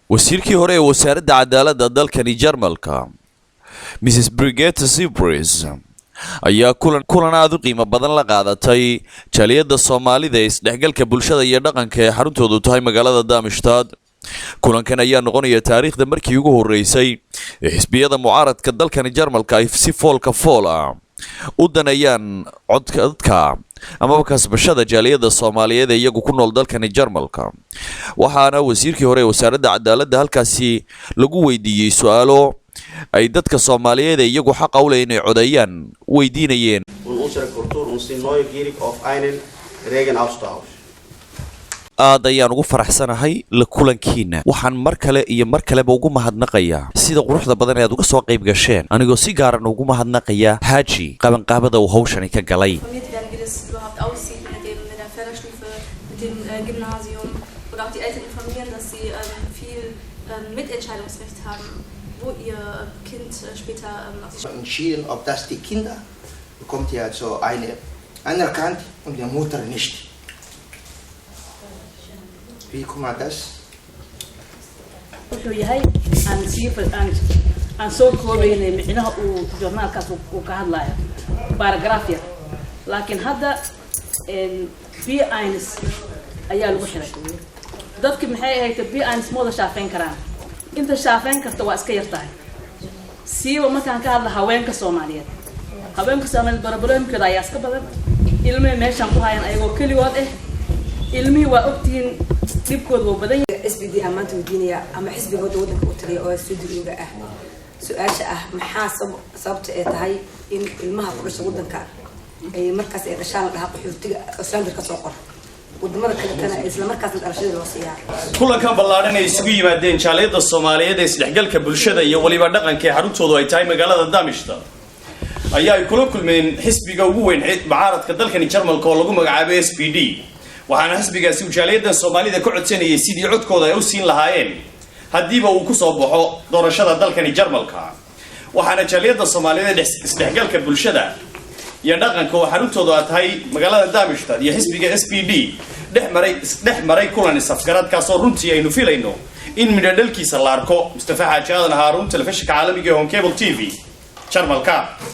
Wasiirkii hore ee wasaaradda cadaaladda dalkani Jarmalka, Mrs Brigitte Zypries, ayaa kulan aada u qiimo badan la qaadatay jaaliyadda Soomaalida ee isdhexgalka bulshada iyo dhaqanka ee xaruntoodu tahay magaalada Darmstadt. Kulankan ayaa noqonaya taariikhda markii ugu horeysay ee xisbiyada mucaaradka dalkani Jarmalka ay si foolka fool ah u daneeyaan codka dadka amaba kasbashada jaaliyadda Soomaaliyeed ee iyagu ku nool dalkani Jarmalka. Waxaana wasiirkii hore ee wasaaradda cadaaladda halkaasi lagu weydiiyey su-aalo ay dadka Soomaaliyeed ee iyagu xaqa u leh inay codeeyaan weydiinayeen. Und unsere Kultur und sind neugierig auf einen regen Austausch. Aad ayaan ugu faraxsanahay la kulankiina. Waxaan mar kale iyo mar kaleba ugu mahadnaqayaa sida quruxda badan ee aad uga soo qayb gasheen, anigoo si gaaran ugu mahadnaqaya Xaaji qabanqaabada uu hawshani ka galay. Informiert werden, wie das überhaupt aussieht mit der Förderstufe, mit dem Gymnasium oder auch die Eltern informieren, dass sie viel Mitentscheidungsrecht haben, wo ihr Kind später auf die entschieden, ob das die Kinder bekommt ja so eine anerkannt und die Mutter nicht. Wie kommt das? Wuxuu yahay aan sii aan soo koobaynay micnaha uu journaalkaas uu ka hadlayo paragraph yar, laakiin hadda B eins ayaa lagu xiray dadki. Maxay ahayd, B eins ma wada shaafeyn karaan. Inta shaafeyn karta waa iska yar tahay, siiba markaan ka hadla haweenka Soomaaliyeed. Haweenka Soomaaliyeed problemkooda ayaa iska badan. Ilmihii meeshaan ku hayan ayagoo keligood ah, ilmihii waa ogtihiin, dhibkooda wuu badan yahay. SPD aan maanta weydiinaya ama xisbigooda waddanka u taliya oo CDU-ga ah su-aasha ah: maxaa sababta ay tahay in ilmaha ku dhasha waddanka ay markaas ay dhashaan la dhahaa qaxootiga Ausländer ka soo qor, wadamada kaletana isla markaasna dhalashadii loo siiyaa? Kulankan ballaadhan ay isugu yimaadeen jaaliyadda Soomaaliyeed ee isdhexgalka bulshada iyo weliba dhaqanka ee xaruntoodu ay tahay magaalada Darmstadt ayaa ay kula kulmeen xisbiga ugu weyn mucaaradka dalkani Jarmalka oo lagu magacaabo SPD. Waxaana xisbigaasi uu jaaliyaddan Soomaalida ka codsanayay sidii codkooda ay u siin lahaayeen haddiiba uu kusoo baxo doorashada dalkani Jarmalka. Waxaana jaaliyadda Soomaaliyeed ee isdhexgalka bulshada iyo dhaqanka oo xaruntoodu ay tahay magaalada Darmstadt iyo xisbiga SPD dhex maray isdhex maray kulan isafgarad, kaasoo runtii aynu filayno in midho dhalkiisa la arko. Mustafa Xaaji Aadan Haaruun, telefishinka caalamiga ee Horn Cable TV, Jarmalka.